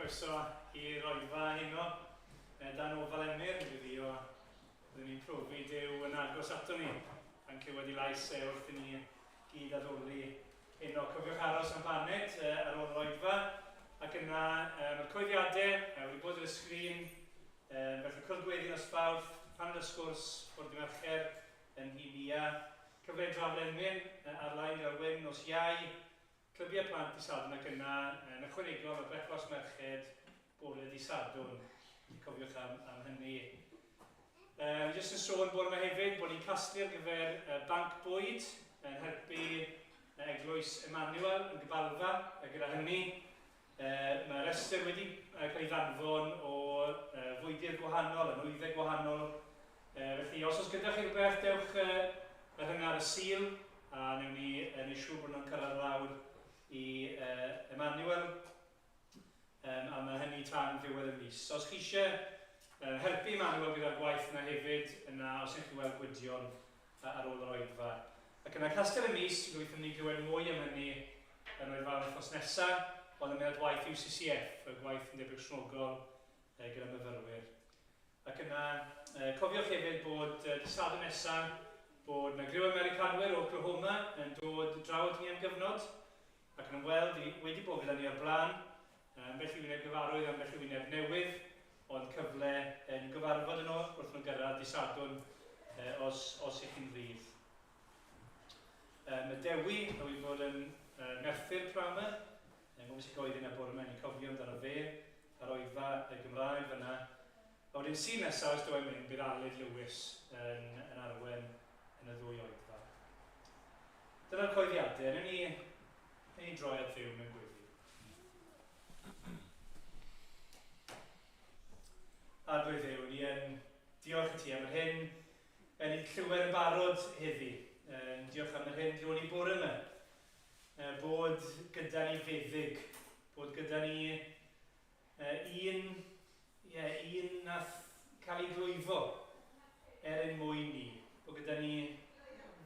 Croeso i'r oedfa heno. Dan ofal Emyr, yn gweddio, byddwn ni'n profi Duw yn agos ato ni, a'n clywed i lais e wrth i ni gyd addoli heno. Cofiwch aros am baned ar ôl yr oedfa, ac yna mae'r coeddiadau wedi bod ar y sgrin, felly cwrdd gweddi nos Fawrth, paned o sgwrs bore dydd Mercher yn Nhŷ Nia, cyfle i drafod emyn ar-lein gyda'r Wyn nos Iau, Clybiau plant dydd Sadwrn ac yna, yn ychwanegol, mae brecwast merched bore dydd Sadwrn. Felly cofiwch am, am hynny. Jyst yn sôn bore yma hefyd bod ni'n casglu ar gyfer banc bwyd yn helpu Eglwys Emmanuel yn Gybalfa gyda hynny. Mae rhestr wedi cael ei ddanfon o fwydydd gwahanol a nwyddau gwahanol. Felly, os oes gyda chi rhywbeth, dewch yr hynna ar y Sul, a wnewn ni wneud siŵr bod nhw'n cyrraedd lawr i Emmanuel, a mae hynny tan ddiwedd y mis. Os chi eisiau helpu Emmanuel gyda'r gwaith yna hefyd, yna os ydych chi weld Gwydion ar ôl yr oedfa. Ac yna Castell y Mis, gobeithio ni glywed mwy am hynny yn oedfaon wythnos nesa, ond ymwneud gwaith UCCF, y gwaith Undeb Gristnogol gyda myfyrwyr. Ac yna, cofiwch hefyd bod dydd Sadwrn nesa, bod 'na griw Americanwyr o Oklahoma yn dod draw at ni am gyfnod, ac yn ymweld, wedi bod gyda ni o'r blaen, ambell i wyneb gyfarwydd, ambell i wyneb newydd, ond cyfle yn gyfarfod yno wrth nhw gyrraedd dydd Sadwrn os, os ych chi'n rhydd. Mae Dewi a wedi bod yn Merthyr pnawn yma. Mae'n bwysig oedd yna bore yma, ni'n cofio amdano fe, yr oedfa y Gymraeg fyna. A wedyn Sul nesaf, os dw i'n mynd, bydd Aled Lewis yn, yn arwen yn y ddwy oedfa. Dyna'r coeddiadau. Newn ni, newn ni droi at Dduw mewn gweddi. Arglwydd Dduw, ni yn diolch i ti am yr hyn yn ei clywed yn barod heddi. Yn diolch am yr hyn glywon ni bore yma. Bod gyda ni feddyg, bod gyda ni un, ie, un nath cael ei glwyfo er ein mwyn ni. Bod gyda ni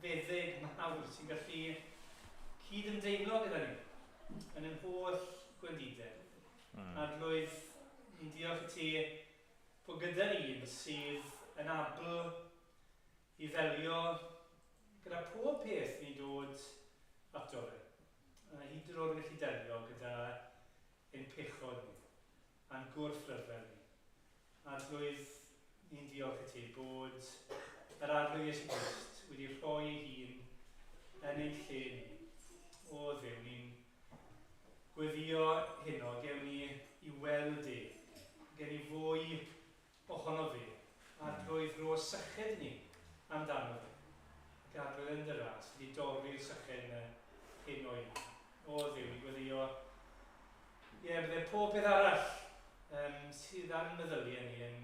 feddyg mawr sy'n gallu cyd-ymdeimlo gyda ni yn ein holl gwendidau. Arglwydd, ni'n diolch i ti bod gyda ni un sydd yn abl i ddelio gyda pob peth ni'n dod ato fe. A hyd yn oed yn gallu delio gyda ein pechod ni, a'n gwrthryfel ni. Arglwydd, ni'n diolch i ti bod yr Arglwydd Iesu Grist wedi rhoi ei hun yn ein lle ni. O Dduw, ni'n gweddio heno, gewn ni i weld e, gen i fwy ohono fe, Arglwydd rho syched i ni amdano fe, ac Arglwydd yn dy ras, wedi dorri'r syched yna heno i ni. O Dduw, ni'n gweddio, ie, bydde pob peth arall um, sydd ar yn meddyliau ni yn,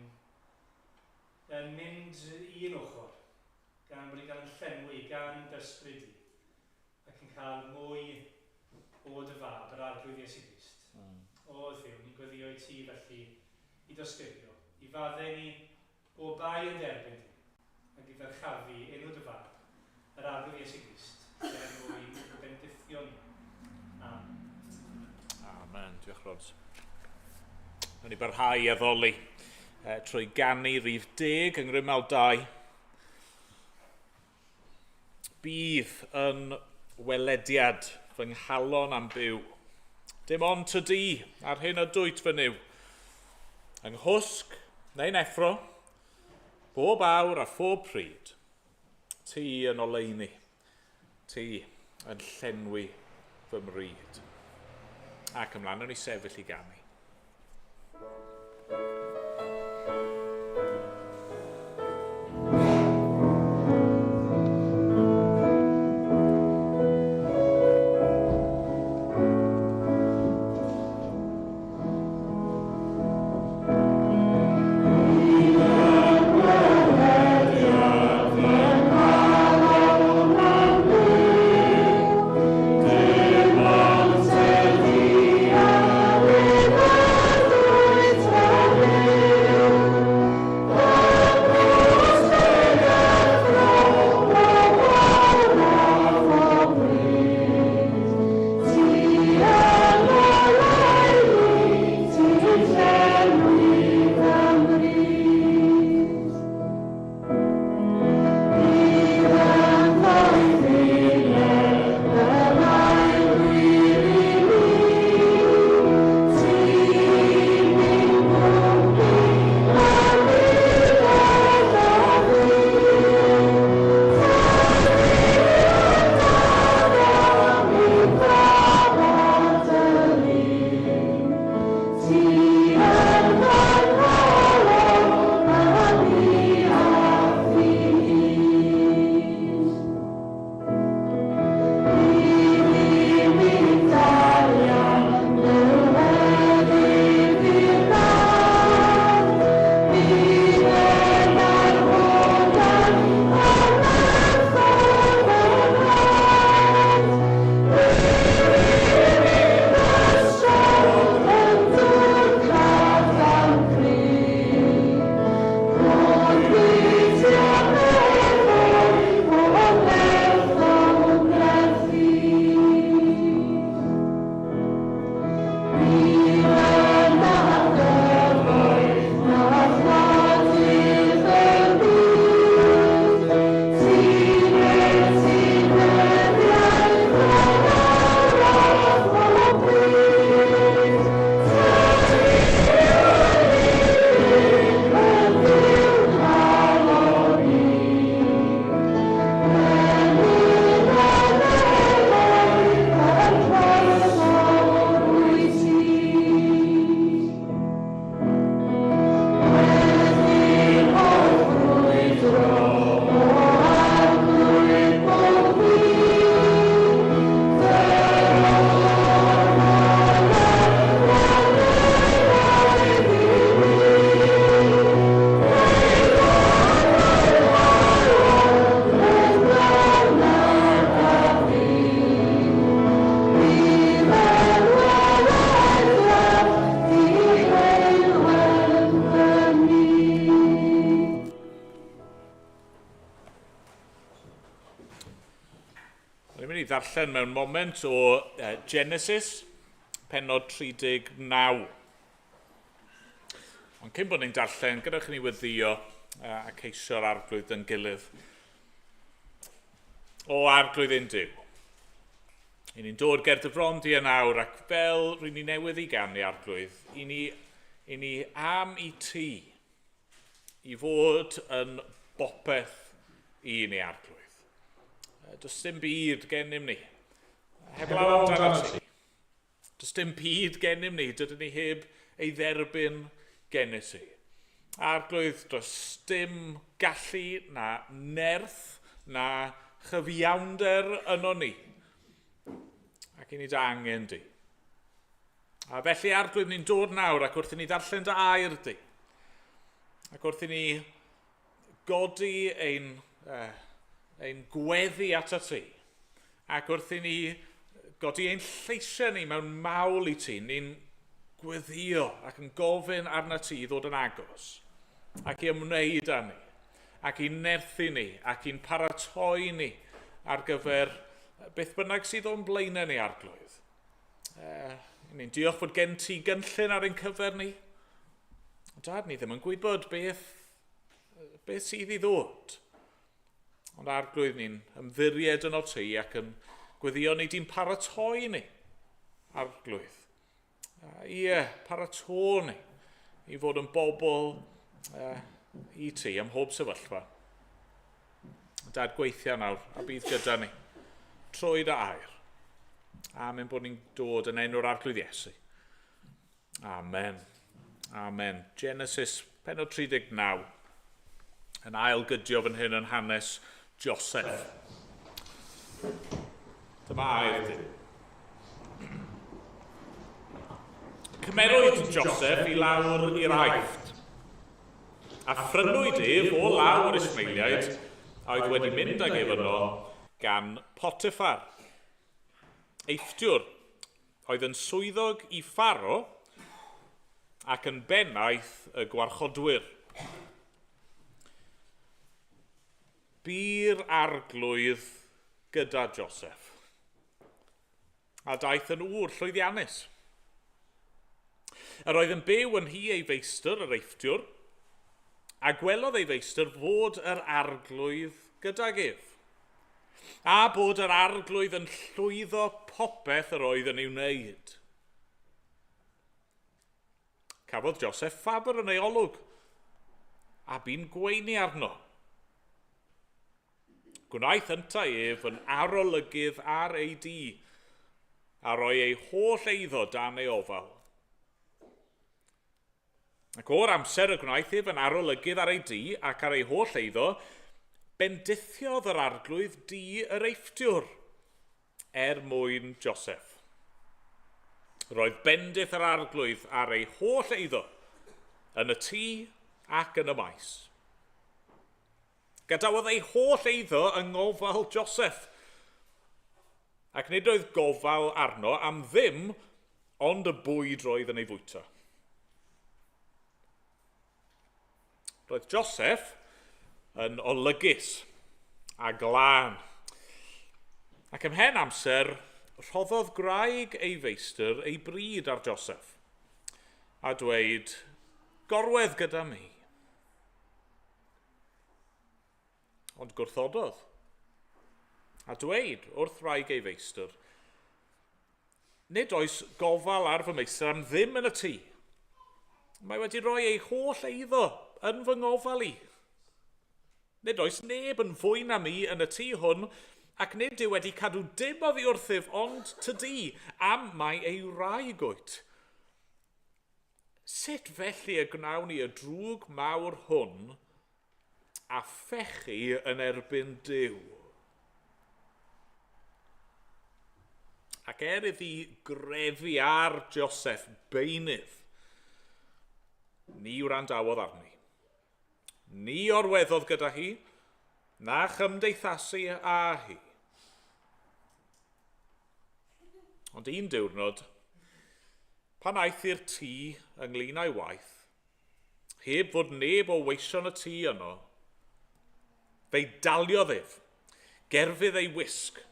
yn mynd un ochr, gan bod ni'n cael yn llenwi gan dy ysbryd di, ac yn cael mwy o dy fab, yr Arglwydd Iesu Grist. O Dduw, ni'n gweddio i ti felly i dosturio, i faddau ni bob bai yn derbyn di, ac i ddyrchafu enw dy fab, yr Arglwydd Iesu Grist, er mwyn bendithio ni. Amen. Amen. Diolch, Rods. Rwy'n ni barhau i addoli trwy ganu rhif 10 yng Ngrymal 2. Bydd yn welediad fy nghalon am byw. Dim ond ty di ar hyn y dwyt fy Nuw. Yng nghwsg neu'n effro, bob awr a phob pryd, ti yn oleuni, ti yn llenwi fy mryd. Ac ymlaen, o'n i sefyll i ganu. darllen mewn moment o Genesis, penod 39. Ond cyn bod ni'n darllen, gadewch i ni weddio a ceisio'r arglwydd yn gilydd. O arglwydd ein Duw, i ni'n dod ger dy fron di yn awr ac fel rydyn ni newydd i ganu arglwydd, i ni, i ni am i ti i fod yn bopeth i ni arglwydd. Does dim byd gennym ni. Heblaw amdano ti. Does dim byd gennym ni, dydyn ni heb ei dderbyn gennyt ti. Arglwydd, does dim gallu na nerth na chyfiawnder yno ni. Ac i ni dy angen di. A felly, Arglwydd, ni'n dod nawr ac wrth i ni ddarllen dy air di, ac wrth i ni godi ein, eh, ein gweddi at ti, ac wrth i ni godi ein lleisiau ni mewn mawl i ti, ni'n gweddio ac yn gofyn arna ti i ddod yn agos, ac i ymwneud â ni, ac i nerthu ni, ac i'n paratoi ni ar gyfer beth bynnag sydd o'n blaenau ni arglwydd. Eh, ni'n diolch fod gen ti gynllun ar ein cyfer ni. Dad, ni ddim yn gwybod beth, beth sydd i ddod. Ond arglwydd ni'n ymddiried yno ti ac yn gweddio ni di'n paratoi ni, arglwydd. Ie, paratoi ni i fod yn bobl uh, i ti ym mhob sefyllfa. Dad, gweithio nawr a bydd gyda ni trwy dy air. Amen bod ni'n dod yn enw'r Arglwydd Iesu. Amen. Amen. Genesis, penod 39. Yn ail gydio fan hyn yn hanes Joseph. Dyma air Duw. Cymerwyd Joseph i lawr i'r Aifft, a phrynwyd ef o law yr Ismaeliaid a oedd wedi mynd ag ef yno gan Potiphar, Eifftiwr oedd yn swyddog i Pharo ac yn bennaeth y gwarchodwyr. Bu'r arglwydd gyda Joseph, a daeth yn ŵr llwyddiannus. Yr oedd yn byw yn nhŷ ei feistr, yr Eifftiwr, a gwelodd ei feistr fod yr arglwydd gydag ef, a bod yr arglwydd yn llwyddo popeth yr oedd yn ei wneud. Cafodd Joseph ffafr yn ei olwg, a bu'n gweini arno. Gwnaeth yntau ef yn arolygydd ar ei dŷ, a roi ei holl eiddo dan ei ofal. Ac o'r amser y gwnaeth ef yn arolygydd ar ei dŷ ac ar ei holl eiddo, bendithiodd yr arglwydd dŷ yr Eifftiwr er mwyn Joseph. Roedd bendith yr arglwydd ar ei holl eiddo, yn y tŷ ac yn y maes. Gadawodd ei holl eiddo yng ngofal Joseph, ac nid oedd gofal arno am ddim ond y bwyd roedd yn ei fwyta. Roedd Joseph yn olygus a glân. Ac ymhen amser, rhoddodd gwraig ei feistr ei bryd ar Joseph, a dweud, Gorwedd gyda mi. Ond gwrthododd, a dweud wrth wraig ei feistr, Nid oes gofal ar fy meistr am ddim yn y tŷ. Mae wedi rhoi ei holl eiddo yn fy ngofal i. Nid oes neb yn fwy na mi yn y tŷ hwn, ac nid yw wedi cadw dim oddi wrthyf ond tydi, am mai ei wraig wyt. Sut felly y gwnawn ni y drwg mawr hwn a phechu yn erbyn Duw? Ac er iddi grefu ar Joseph beunydd, ni wrandawodd arni. Ni orweddodd gyda hi, na chymdeithasu â hi. Ond un diwrnod, pan aeth i'r tŷ ynglyn â'i waith, heb fod neb o weision y tŷ yno, fe'i daliodd ef, gerfydd ei wisg,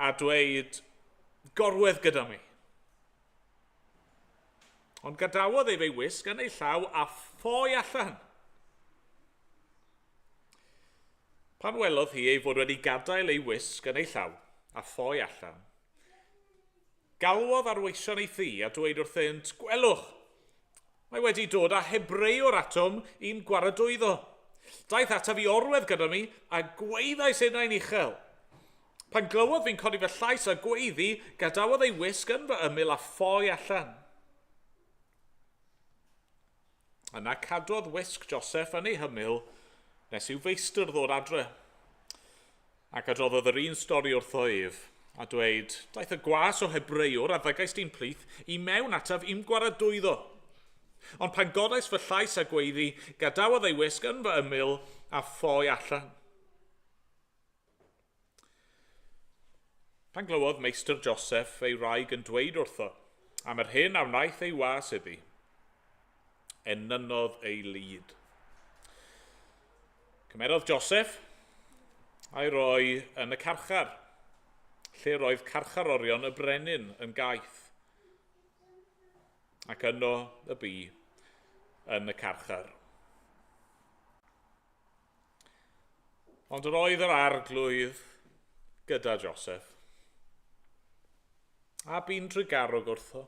a dweud, gorwedd gyda mi. Ond gadawodd ef ei wisg yn ei llaw a ffoi allan. Pan welodd hi ei fod wedi gadael ei wisg yn ei llaw a ffoi allan, galwodd ar weision ei thŷ a dweud wrthynt, Gwelwch, mae wedi dod â Hebreiwr atom i'n gwaradwyddo. Daeth ataf i orwedd gyda mi a gwaeddais innau'n uchel. Pan glywodd fi'n codi fy llais a gweiddi, gadawodd ei wisg yn fy ymyl a ffoi allan. Yna cadwodd wisg Joseph yn ei hymyl nes i'w feistr ddod adre. Ac adroddodd yr un stori wrtho ef, a dweud, Daeth y gwas o Hebreiwr a ddygais di'n plith i mewn ataf i'm gwaradwyddo. Ond pan godais fy llais a gweiddi, gadawodd ei wisg yn fy ymyl a ffoi allan. Pan glywodd meistr Joseph ei wraig yn dweud wrtho am yr hyn a wnaeth ei was iddi, enynnodd ei lid. Cymerodd Joseph a'i roi yn y carchar, lle roedd carcharorion y brenin yn gaeth. Ac yno y bu yn y carchar. Ond yr oedd yr arglwydd gyda Joseph, a bu'n drugarog wrtho,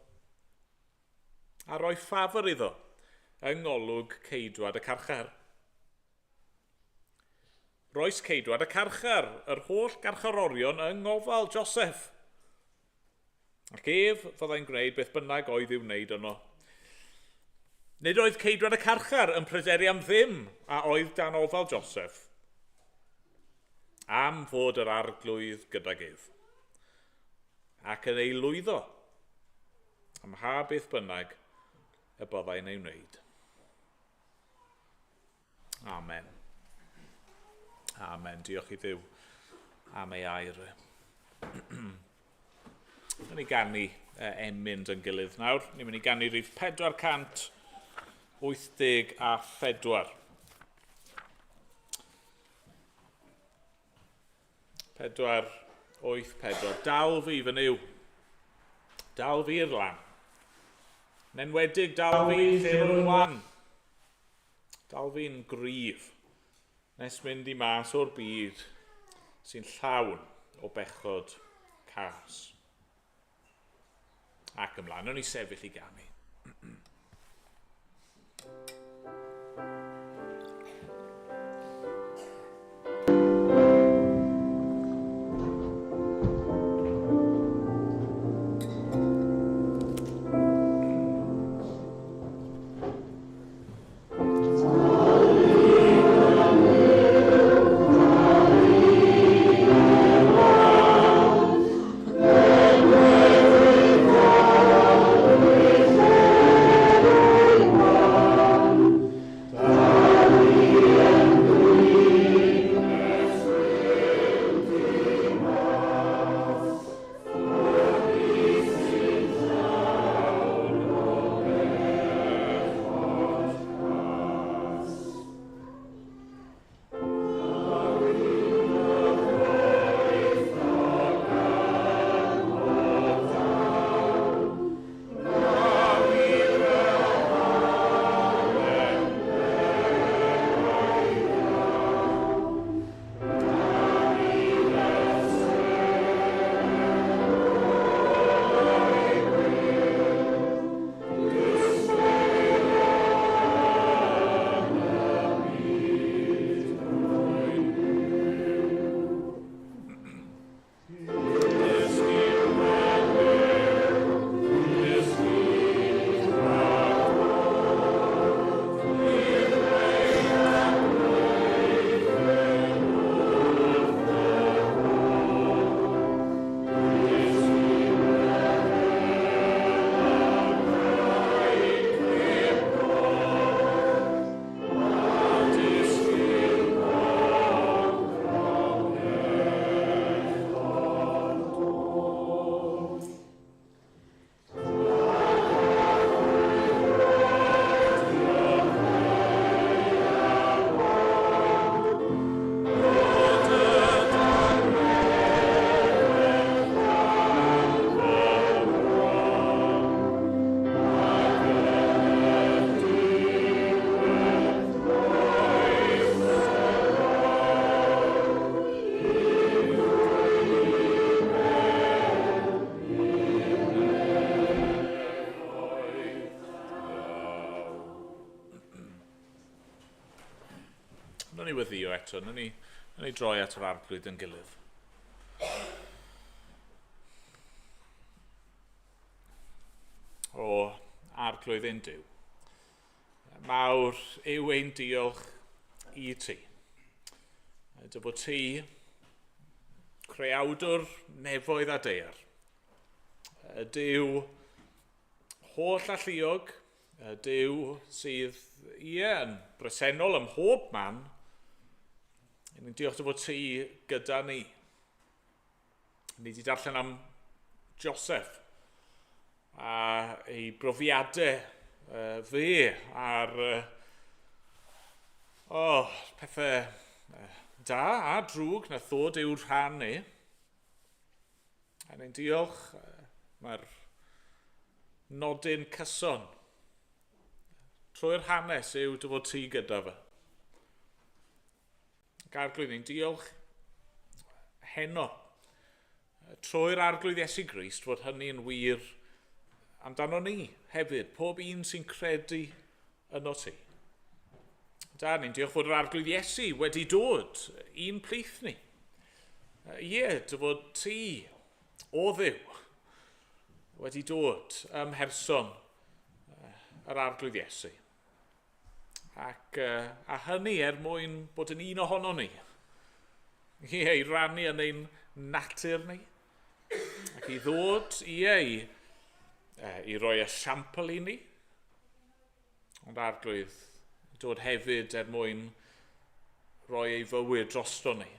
a roi ffafr iddo yng ngolwg ceidwad y carchar. Roes ceidwad y carchar yr holl garcharorion yng ngofal Joseph, Ac ef fyddai'n gwneud beth bynnag oedd i'w wneud yno. Nid oedd ceidwad y carchar yn pryderu am ddim a oedd dan ofal Joseph, am fod yr arglwydd gydag ef, ac yn ei lwyddo am mha beth bynnag y byddai'n ei wneud. Amen. Amen. Diolch i Dduw am ei air. Ni'n i ganu emyn yn gilydd nawr. Ni'n mynd i ganu rhif 484. 4, 8, 4. Dal fi fy Nuw. Dal fi i'r lan. Yn enwedig dal fi lle rwy'n wan. Dal fi'n gryf. Nes mynd i mas o'r byd sy'n llawn o bechod cas. Ac ymlaen, o'n i sefyll i ganu. ni weddio eto, nawn ni, nawn ni droi at yr arglwydd yn gilydd. O arglwydd ein Duw. Mawr yw ein diolch i ti. Dy fod ti, creawdwr nefoedd a daear. Duw holl alluog, Duw sydd, ie, yn bresennol ym mhob man. Ni'n diolch dy fod ti gyda ni. Ni wedi darllen am Joseph a ei brofiadau fe a'r oh, pethau da a drwg na ddod i'w rhan ni. A ni'n diolch, mae'r nodyn cyson trwy'r hanes yw dy fod ti gyda fe. Ac Arglwydd, ni'n diolch heno trwy'r Arglwydd Iesu Grist fod hynny'n wir amdano ni hefyd, pob un sy'n credu yno ti. Da, ni'n diolch fod yr Arglwydd Iesu wedi dod i'n plith ni. Ie, dy fod ti, o Dduw, wedi dod ym mherson yr Arglwydd Iesu. Ac, uh, a hynny er mwyn bod yn un ohono ni. Ie, i rannu yn ein natur ni. Ac i ddod, ie, i, i roi esiampl i ni. Ond arglwydd, dod hefyd er mwyn roi ei fywyd drosto ni.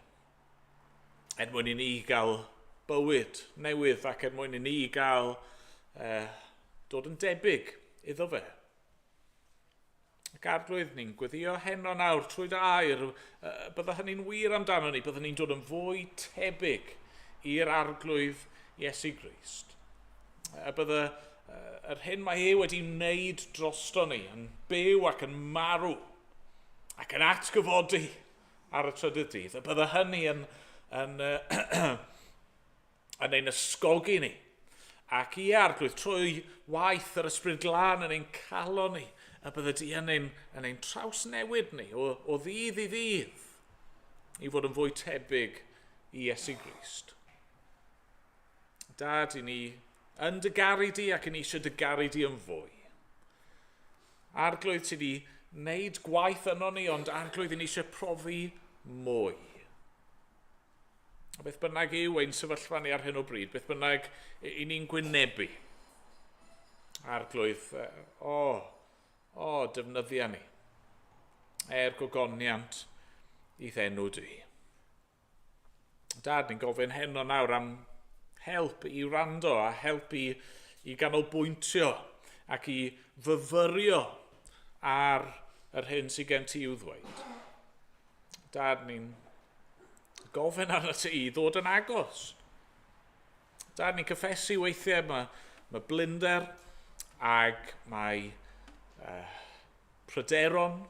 Er mwyn i ni gael bywyd newydd ac er mwyn i ni gael uh, dod yn debyg iddo fe. Ac arglwydd, ni'n gweddio heno nawr trwy dy air, bydda hynny'n wir amdano ni, byddwn ni'n dod yn fwy tebyg i'r arglwydd Iesu Grist. Y bydda yr hyn mae e wedi wneud drosto ni yn byw ac yn marw ac yn atgyfodi ar y trydydd dydd, y bydda hynny yn, yn, yn ein ysgogi ni. Ac i arglwydd, trwy waith yr Ysbryd Glân yn ein calon ni, y bydde di yn ein, yn ein trawsnewid ni o, o ddydd i ddydd i fod yn fwy tebyg i Iesu Grist. Dad, i ni yn dy garu di ac yn eisiau dy garu di yn fwy. Arglwydd, ti di wneud gwaith yno ni, ond arglwydd, i ni eisiau profi mwy. A beth bynnag yw ein sefyllfa ni ar hyn o bryd, beth bynnag i ni'n gwynebu, arglwydd, o, o, defnyddia ni, er gogoniant i'th enw di. Dad, ni'n gofyn heno nawr am help i wrando a help i, i ganolbwyntio ac i fyfyrio ar yr hyn sydd gen ti i'w ddweud. Dad, ni'n gofyn arno ti i ddod yn agos. Dad, ni'n cyffesu weithiau mae, mae blinder ag mae uh, pryderon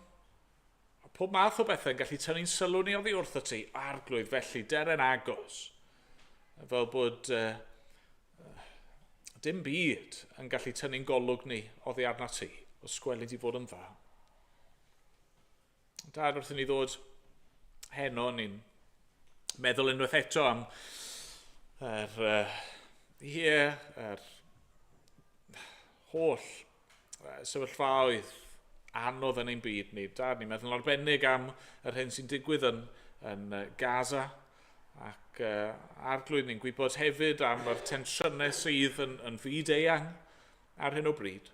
a pob math o bethau yn gallu tynnu'n sylw ni oddi wrtho ti, arglwydd, felly deren agos. Fel bod uh, dim byd yn gallu tynnu'n golwg ni oddi arna ti, os gweli di fod yn dda. Dad, wrth i ni ddod heno, ni'n meddwl unwaith eto am yr, uh, ie, yr holl sefyllfaoedd anodd yn ein byd ni. Dad, ni'n meddwl arbennig am yr hyn sy'n digwydd yn, yn Gaza ac uh, arglwydd ni'n gwybod hefyd am yr tensiynau sydd yn, yn fyd eang ar hyn o bryd.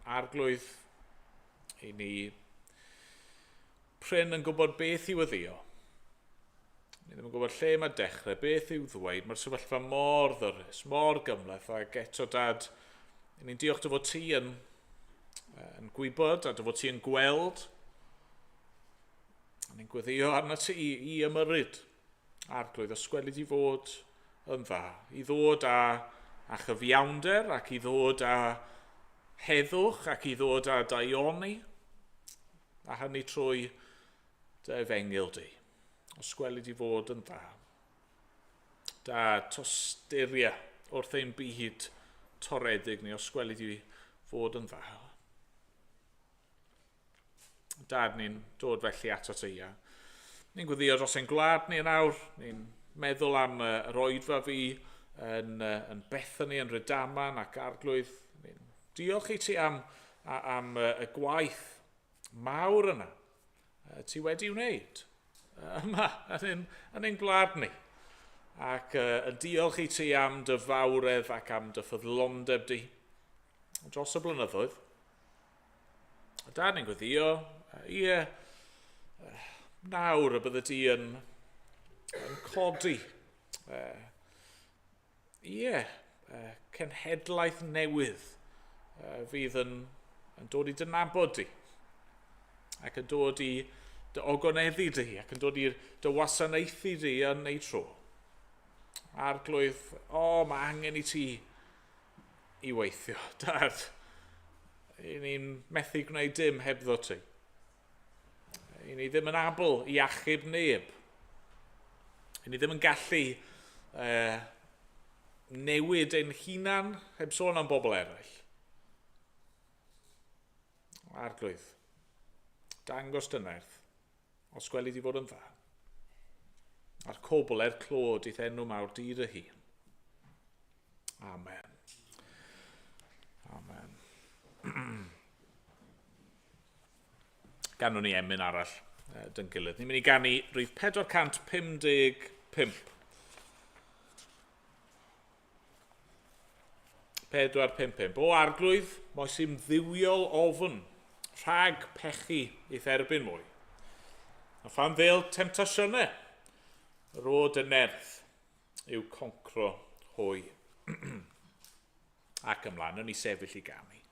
Arglwydd, i ni prin yn gwybod beth i weddio. Ni ddim yn gwybod lle mae dechrau, beth i'w ddweud. Mae'r sefyllfa mor ddyrus, mor gymhleth, ac eto, dad, ni'n diolch dy fod ti yn, yn gwybod a dy fod ti yn gweld. Ni'n gweddio arna ti i, i ymyrryd. Arglwydd, os gweli di fod yn dda, i ddod â, â chyfiawnder ac i ddod â heddwch ac i ddod â daioni, a hynny trwy dy efengyl di. Os gweli di fod yn dda. Da tosturia wrth ein byd toredig ni, os gweli di fod yn dda. Dad, ni'n dod felly ato ti. A ni'n gweddio dros ein gwlad ni yn awr. Ni'n meddwl am yr oedfa fi yn, yn Bethany, yn Rydaman ac Arglwydd. Ni'n diolch i ti am, am y gwaith mawr yna ti wedi wneud yma yn ein, yn ein gwlad ni. Ac yn diolch i ti am dy fawredd ac am dy ffyddlondeb di dros y blynyddoedd. A da ni'n gweddio, ie, nawr y bydde di yn, yn codi. Ie, cenhedlaeth newydd fydd yn, yn dod i dy nabod di ac yn dod i dy ogoneddu di ac yn dod i dy wasanaethu di yn ei tro. Arglwydd, o, oh, mae angen i ti i weithio. Dad, i ni'n methu gwneud dim hebddo ti. I ni ddim yn abl i achub neb. I ni ddim yn gallu eh, newid ein hunan heb sôn am bobl eraill. Arglwydd, dangos dy nerth, os gweli di fod yn dda. A'r cobl er clod i'th enw mawr di dy hun. Amen. Amen. Ganwn ni emyn arall dyn gilydd. Ni'n mynd i ganu rhif 455. 455. O arglwydd, moes i'm ddiwiol ofn, rhag pechu i'th erbyn mwy. A phan ddêl temtasiynau, rho dy nerth i'w concro hwy. Ac ymlaen, yn i sefyll i ganu.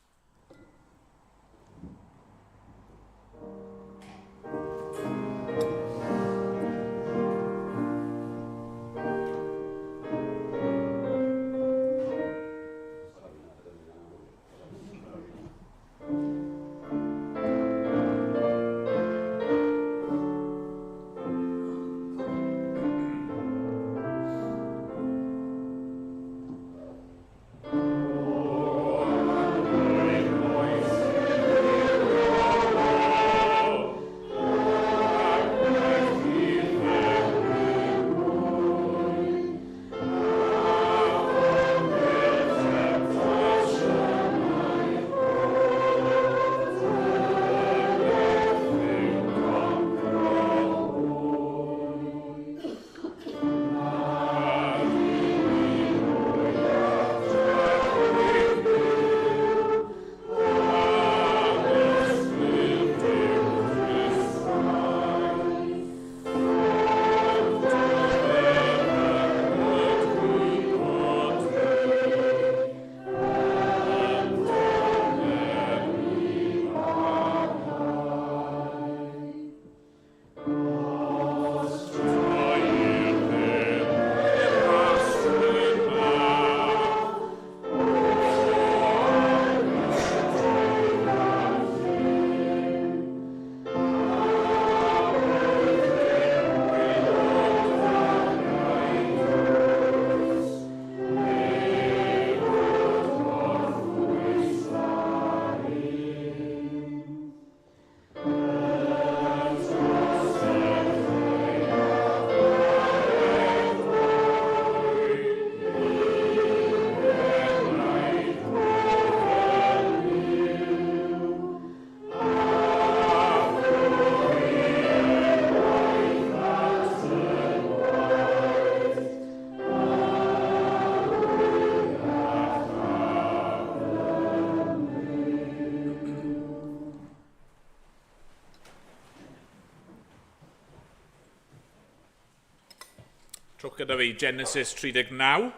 Trowch gyda fi Genesis 39.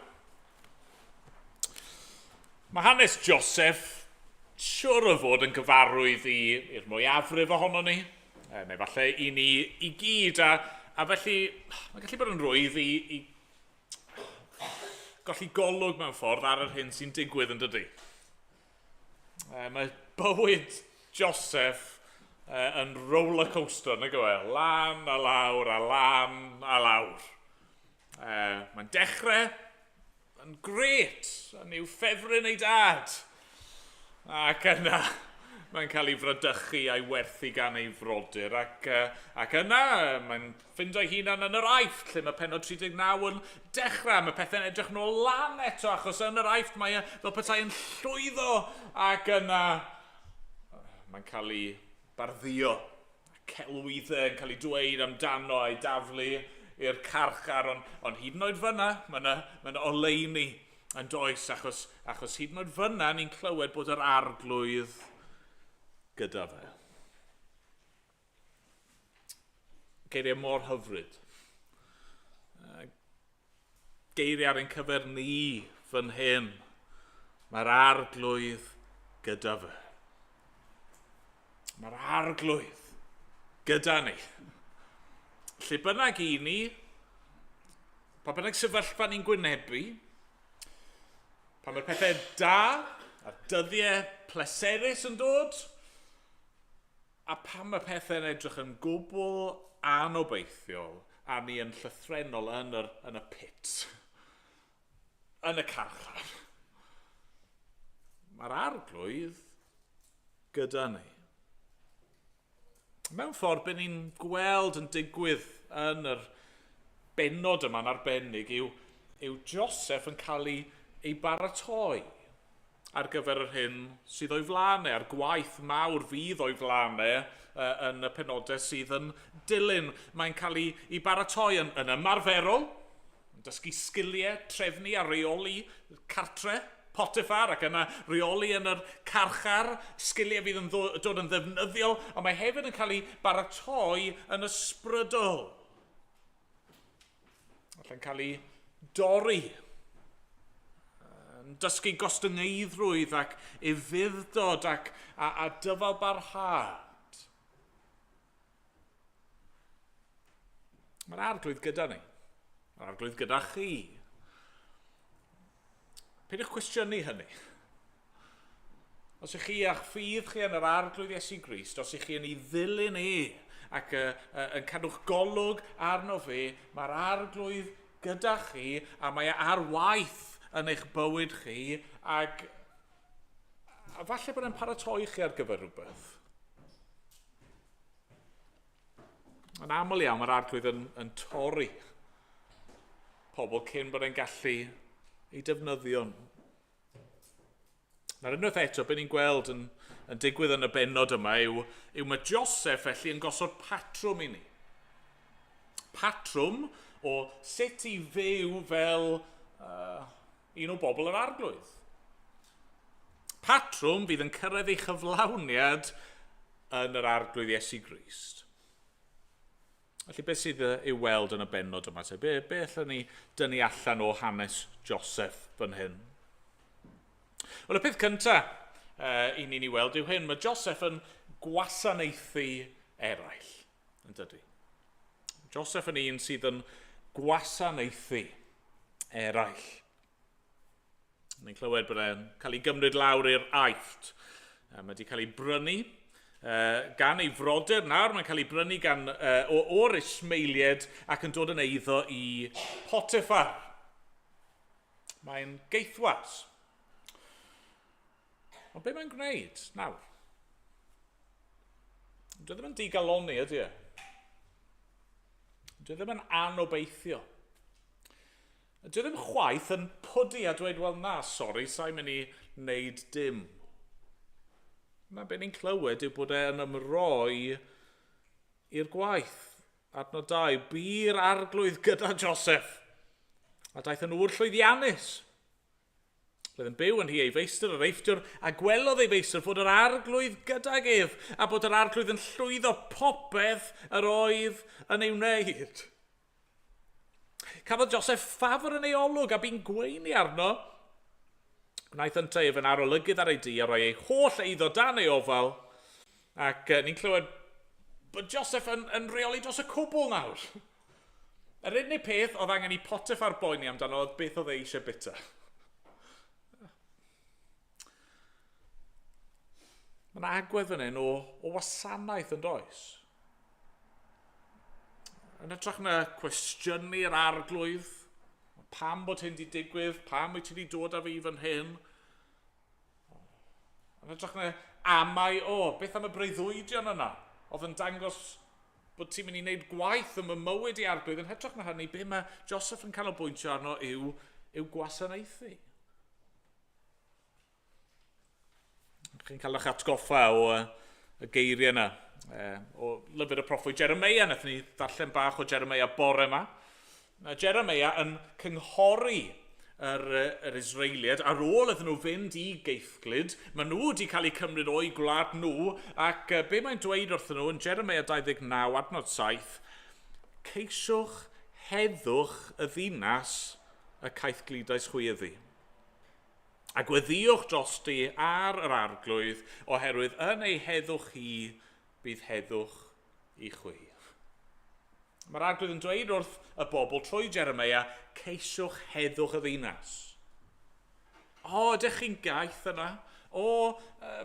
Mae hanes Joseph siwr o fod yn gyfarwydd i'r mwyafrif ohono ni, neu falle i ni i gyd, a, a felly mae'n gallu bod yn rwydd i, i golli golwg mewn ffordd ar yr hyn sy'n digwydd yn dydy. Mae bywyd Joseph yn roller coaster, nag yw e? Lan a lawr a lan a lawr. Mae'n dechrau yn gret, yn i'w ffefryn ei dad. Ac yna, Mae'n cael ei frydychu a'i werthu gan ei frodyr ac, ac yna mae'n ffindo'i hunan yn yr Aifft lle mae penod 39 yn dechrau. Mae pethau'n edrych nôl lan eto achos yn yr Aifft mae e fel petai yn llwyddo ac yna mae'n cael ei barddio. Celwyddau yn cael ei dweud amdano a'i daflu i'r carchar, ond, ond hyd yn oed fyna, mae yna, mae yna oleuni yn does, achos, achos hyd yn oed fyna ni'n clywed bod yr arglwydd gyda fe. Geiriau mor hyfryd. Geiriau ar ein cyfer ni fan hyn. Mae'r arglwydd gyda fe. Mae'r arglwydd gyda ni. Lle bynnag i ni, pa bynnag sefyllfa ni'n gwynebu, pan mae'r pethau da a dyddiau pleserus yn dod, a pan mae pethau'n edrych yn gwbl anobeithiol a ni yn llythrennol yn, yr, yn y pit, yn y carchar, mae'r arglwydd gyda ni. Mewn ffordd, be ni'n gweld yn digwydd yn yr bennod yma'n arbennig yw, yw Joseph yn cael ei, ei baratoi ar gyfer yr hyn sydd o'i flaen e, a'r gwaith mawr fydd o'i flaen e yn y penodau sydd yn dilyn. Mae'n cael ei, ei baratoi yn, yn ymarferol, yn dysgu sgiliau, trefnu a reoli cartre, Potiphar ac yna reoli yn yr carchar, sgiliau fydd yn dod yn ddefnyddiol, ond mae hefyd yn cael ei baratoi yn ysbrydol. Allan cael ei dorri, yn dysgu gostyngeiddrwydd ac ufudd-dod ac, a, a dyfal barhad. Mae'r arglwydd gyda ni. Mae'r arglwydd gyda chi. Peidiwch cwestiynu hynny. Os ych chi a'ch ffydd chi yn yr arglwydd Iesu Grist, os ych chi yn ei ddilyn e ac uh, uh, yn cadw'ch golwg arno fe, mae'r arglwydd gyda chi a mae e ar waith yn eich bywyd chi ac a falle bod e'n paratoi chi ar gyfer rhywbeth. Yn aml iawn mae'r arglwydd yn, yn torri pobl cyn bod e'n gallu ei defnyddio nhw. Nawr unwaith eto, be ni'n gweld yn, yn digwydd yn y bennod yma yw, yw mae Joseph felly yn gosod patrwm i ni. Patrwm o sut i fyw fel un o bobl yr arglwydd. Patrwm fydd yn cyrraedd ei chyflawniad yn yr arglwydd Iesu Grist. Felly beth sydd i'w weld yn y bennod yma? Te? Be, be allwn ni dynnu allan o hanes Joseph fan hyn? Wel, y peth cyntaf i ni'n ei weld yw hyn. Mae Joseph yn gwasanaethu eraill, yn dydy? Joseph yn un sydd yn gwasanaethu eraill. Ni'n clywed bod e'n cael ei gymryd lawr i'r Aifft. Mae wedi cael ei brynu gan ei frodyr nawr. Mae'n cael ei brynu gan, o, o'r Ismaeliaid ac yn dod yn eiddo i Potiphar. Mae'n geithwas. Ond be mae'n gwneud nawr? Dwi ddim yn digalonni, ydy e? Dwi ddim yn anobeithio. Dwi ddim chwaith yn pwdu a dweud, wel na, sori, sa'n mynd i wneud dim. Na, be ni'n clywed yw bod e'n ymroi i'r gwaith. Adnod 2, bu'r arglwydd gyda Joseph, a daeth yn ŵr llwyddiannus. Roedd yn byw yn nhŷ ei feistr yr Eifftiwr, a gwelodd ei feistr fod yr arglwydd gydag ef, a bod yr arglwydd yn llwyddo popeth yr oedd yn ei wneud. Cafodd Joseph ffafr yn ei olwg a bu'n gweini arno. Gwnaeth yntau ef yn arolygydd ar ei dŷ a rhoi ei holl eiddo dan ei ofal. Ac ni'n clywed bod Joseph yn, yn rheoli dros y cwbl nawr. Yr unig peth oedd angen i Potiphar boeni amdano oedd beth oedd e eisiau bita. Mae yna agwedd fan hyn o, o wasanaeth yn does. Yn hytrach na cwestiynu'r arglwydd, pam bod hyn wedi digwydd, pam wyt ti wedi dod â fi fan hyn, Yn hytrach na amau o, beth am y breuddwydion yna? Oedd yn dangos bod ti'n mynd i wneud gwaith ym mywyd i arglwydd. Yn hytrach na hynny, be mae Joseph yn canolbwyntio arno yw, yw gwasanaethu. Chi'n cael eich atgoffa o y geiriau yna, o lyfr y proffwyd Jeremiah. Nathon ni ddarllen bach o Jeremiah bore yma. Mae Jeremiah yn cynghori yr, yr Israeliad ar ôl iddyn nhw fynd i geithglyd. Maen nhw wedi cael eu cymryd o'i gwlad nhw, ac be mae'n dweud wrthyn nhw yn Jeremiah 29, adnod 7, ceisiwch heddwch y ddinas y caethgludais chwi iddi. A gweddïwch drosti ar yr arglwydd, oherwydd yn ei heddwch hi bydd heddwch i chwi. Mae'r arglwydd yn dweud wrth y bobl trwy Jeremia, ceisiwch heddwch y ddinas. O, ydych chi'n gaeth yna? O,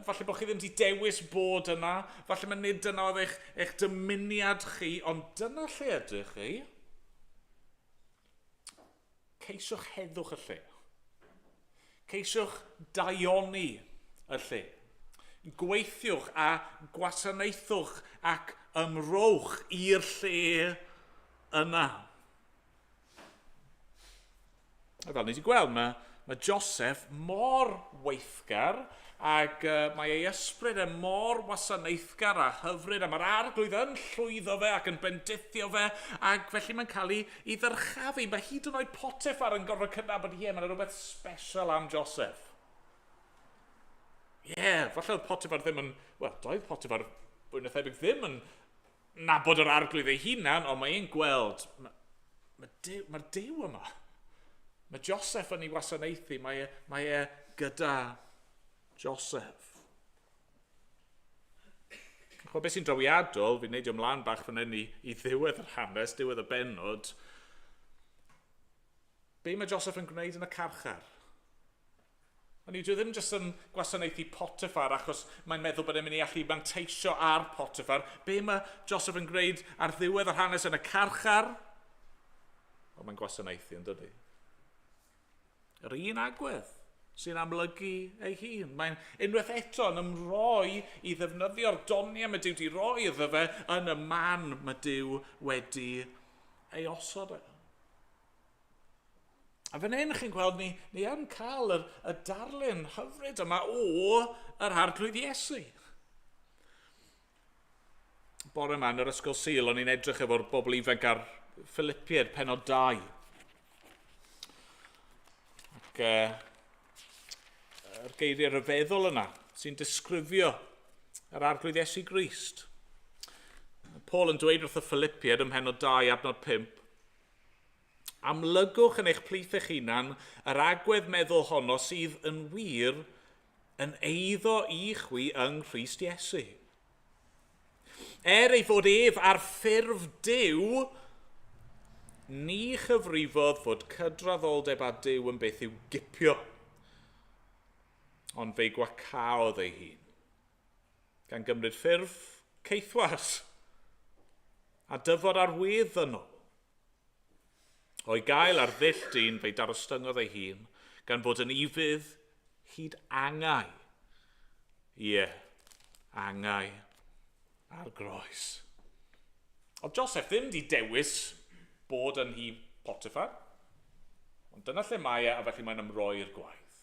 falle bod chi ddim wedi dewis bod yna. Falle mae nid dyna oedd eich, eich dymuniad chi, ond dyna lle ydych chi. Ceisiwch heddwch y lle. Ceisiwch daioni y lle. Gweithiwch a gwasanaethwch ac ymrowch i'r lle yna. A fel ni wedi gweld, mae, mae Joseph mor weithgar ac mae ei ysbryd e mor wasanaethgar a hyfryd a mae'r arglwydd yn llwyddo fe ac yn bendithio fe ac felly mae'n cael ei, ei ddyrchafu. Mae hyd yn oed Potiphar yn gorfod cydnabod, ie, yeah, mae'n rhywbeth special am Joseph. Ie, yeah, falle oedd Potiphar ddim yn... Wel, doedd Potiphar fwy na thebyg ddim yn nabod yr arglwydd ei hunan, ond mae e'n gweld, mae'r ma Duw, mae Duw yma. Mae Joseph yn ei wasanaethu, mae e, mae e gyda Joseph. Chwa, beth sy'n drawiadol, fi'n neidio ymlaen bach fan hyn i, i ddiwedd yr hanes, diwedd y bennod. Be mae Joseph yn gwneud yn y carchar? Ond yw ddim jyst yn gwasanaethu Potiphar achos mae'n meddwl bod e'n mynd i allu manteisio ar Potiphar. Be mae Joseph yn gwneud ar ddiwedd yr hanes yn y carchar? Wel, mae'n gwasanaethu yn dydy. Yr un agwedd sy'n amlygu ei hun. Mae'n unwaith eto yn ymroi i ddefnyddio'r doniau mae Duw wedi roi iddo fe yn y man mae Duw wedi ei osod e. A fan hyn chi'n gweld ni, ni yn cael yr, y darlun hyfryd yma o yr arglwydd Iesu. Bore yma yn yr ysgol Sul, o'n i'n edrych efo'r bobl ifanc ar Philippiaid penod 2. Ac yr geiriau rhyfeddol yna sy'n disgrifio yr arglwydd Iesu Grist. Paul yn dweud wrth y Philippiaid ym mhenod 2 adnod 5, Amlygwch yn eich plith eich hunan yr agwedd meddwl honno sydd yn wir yn eiddo i chwi yng Nghrist Iesu. Er ei fod ef ar ffurf Duw, ni chyfrifodd fod cydraddoldeb â Duw yn beth i'w gipio, ond fe'i gwacaodd ei hun, gan gymryd ffurf caethwas a dyfod ar wedd ddynol. O'i gael ar ddull dyn, fe'i darostyngodd ei hun, gan fod yn ufudd hyd angau. Ie, angau a'r groes. Oedd Joseph ddim wedi dewis bod yn hi Potiphar, ond dyna lle mae e, a felly mae'n ymroi i'r gwaith.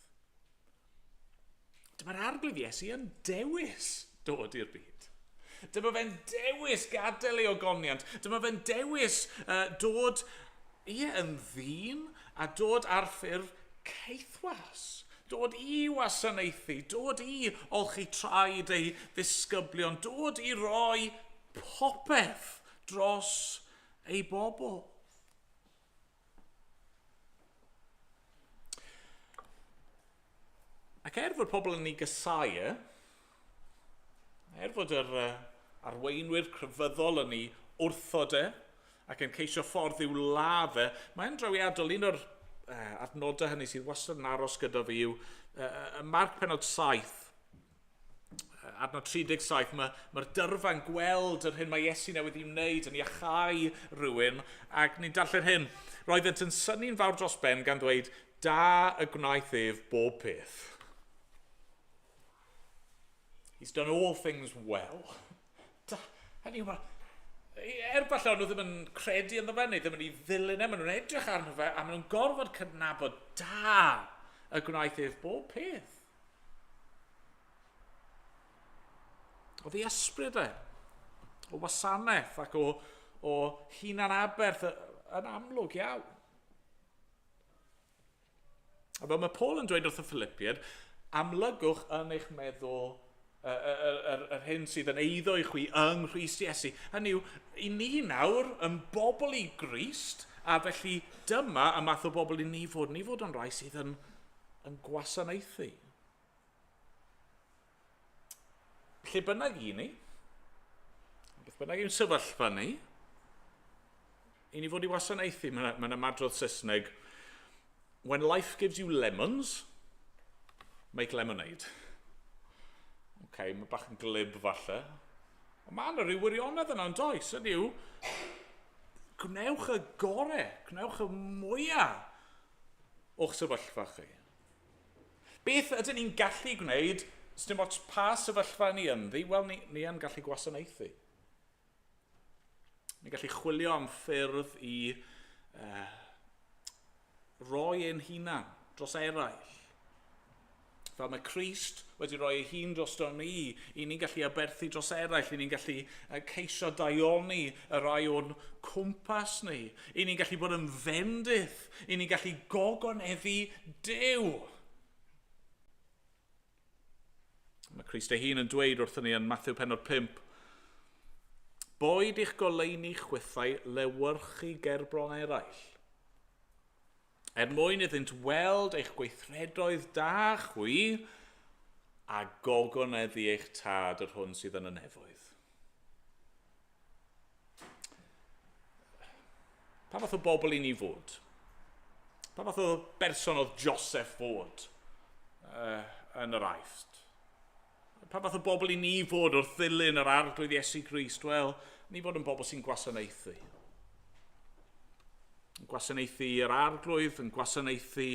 Dyma'r arglwydd Iesu yn dewis dod i'r byd. Dyma fe'n dewis gadael ei ogoniant. Dyma fe'n dewis uh, dod ie, yn ddyn a dod ar ffurf caethwas. Dod i wasanaethu, dod i olchi traed ei ddisgyblion, dod i roi popeth dros ei bobl. Ac er fod pobl yn ei gysau e, er fod yr arweinwyr crefyddol yn ei wrthod e, ac yn ceisio ffordd i'w ladd e, mae'n drawiadol. Un o'r adnodau hynny sydd wastad yn aros gyda fi yw Marc penod 7, adnod 37, mae'r mae dyrfa'n gweld yr hyn mae Iesu newydd i wneud yn iachau rhywun, ac ni'n darllen hyn. Roeddent yn synnu'n fawr dros ben gan ddweud, da y gwnaeth ef bob peth. He's done all things well. Da, hynny yw, falle o'n nhw ddim yn credu ynddo fe, neu ddim yn ei ddilyn e, maen nhw'n edrych arno fe, a maen nhw'n gorfod cydnabod da y gwnaeth ef bob peth. Oedd ei ysbryd e, o wasanaeth ac o hunan aberth yn amlwg iawn. A fel mae Paul yn dweud wrth y Philippiaid, amlygwch yn eich meddwl yr hyn sydd yn eiddo i chwi yng Nghrist Iesu. Hynny yw, i ni nawr yn bobl i Grist, a felly dyma y math o bobl i ni fod. Ni fod yn rhai sydd yn gwasanaethu. Lle bynnag i ni, beth bynnag yw'n sefyllfa ni, i ni fod i wasanaethu. Mae'n ma ymadrodd Saesneg, "When life gives you lemons, make lemonade." Oce, okay, mae bach yn glib falle. Ond mae yna rhyw wirionedd yna yn does, ydy yw, gwnewch y gore, gwnewch y mwyaf o'ch sefyllfa chi. Beth ydyn ni'n gallu gwneud, dim ots pa sefyllfa ni ynddi, wel, ni yn gallu gwasanaethu. Ni'n gallu chwilio am ffyrdd i roi ein hunan dros eraill. Fel mae Crist wedi rhoi ei hun dros ni, i ni'n gallu aberthu dros eraill, i ni'n gallu ceisio daioni y rai o'n cwmpas ni, i ni'n gallu bod yn fendith, i ni'n gallu gogoneddu Duw. Mae Crist ei hun yn dweud wrthyn ni yn Matthew pennod 5, "Boed i'ch goleuni chwithau lewyrchu gerbron eraill, er mwyn iddynt weld eich gweithredoedd da chwi a gogoneddu eich tad yr hwn sydd yn y nefoedd." Pa fath o bobl i ni fod? Pa fath o berson oedd Joseph fod yn yr Aifft? Pa fath o bobl i ni fod wrth ddilyn yr Arglwydd Iesu Grist? Wel, ni fod yn bobl sy'n gwasanaethu. Yn gwasanaethu yr Arglwydd, yn gwasanaethu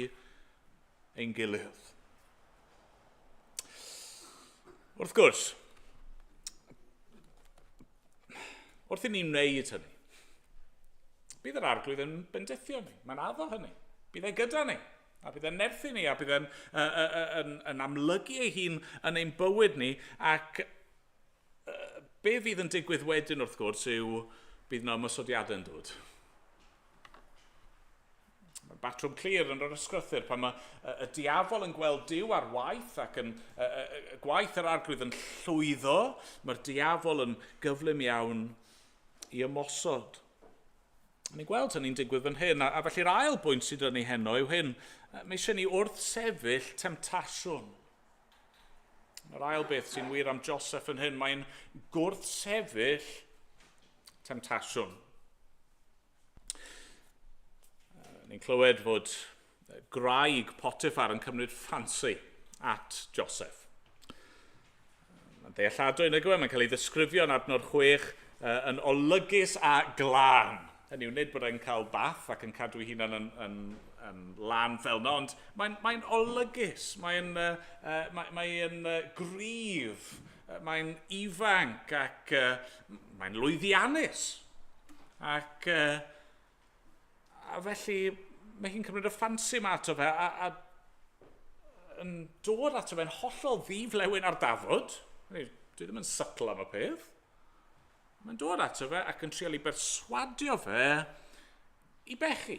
ein gilydd. Wrth gwrs, wrth i ni wneud hynny, bydd yr Arglwydd yn bendithio ni. Mae'n addo hynny. Bydd e gyda ni. A bydd e'n nerthu ni, a bydd e'n yn amlygu ei hun yn ein bywyd ni. Ac be fydd yn digwydd wedyn, wrth gwrs, yw bydd yna ymosodiadau yn dod. Mae batrwm clir yn yr ysgrythyr pan mae y diafol yn gweld Duw ar waith ac yn gwaith yr Arglwydd yn llwyddo, mae'r diafol yn gyflym iawn i ymosod. Ni'n gweld hynny'n digwydd fan hyn, a felly'r ail bwynt sydd gyda ni heno yw hyn. Mae eisiau ni wrthsefyll temtasiwn. Yr ail beth sy'n wir am Joseph yn hyn, mae'n gwrthsefyll temtasiwn. Ni'n clywed fod gwraig Potiphar yn cymryd ffansi at Joseph. Mae'n ddealladwy, nag yw e? Mae'n cael ei ddisgrifio yn adnod 6 yn olygus a glân. Hynny yw, nid bod e'n cael bath ac yn cadw ei hunan yn lân fel yna, ond mae'n olygus, mae'n gryf, mae'n ifanc ac mae'n lwyddiannus. Ac a felly mae hi'n cymryd y ffansi yma ato fe a yn dod ato fe'n hollol ddi-flewyn ar dafod. Dwi ddim yn subtle am y peth. Mae'n dod ato fe ac yn trial i berswadio fe i bechu.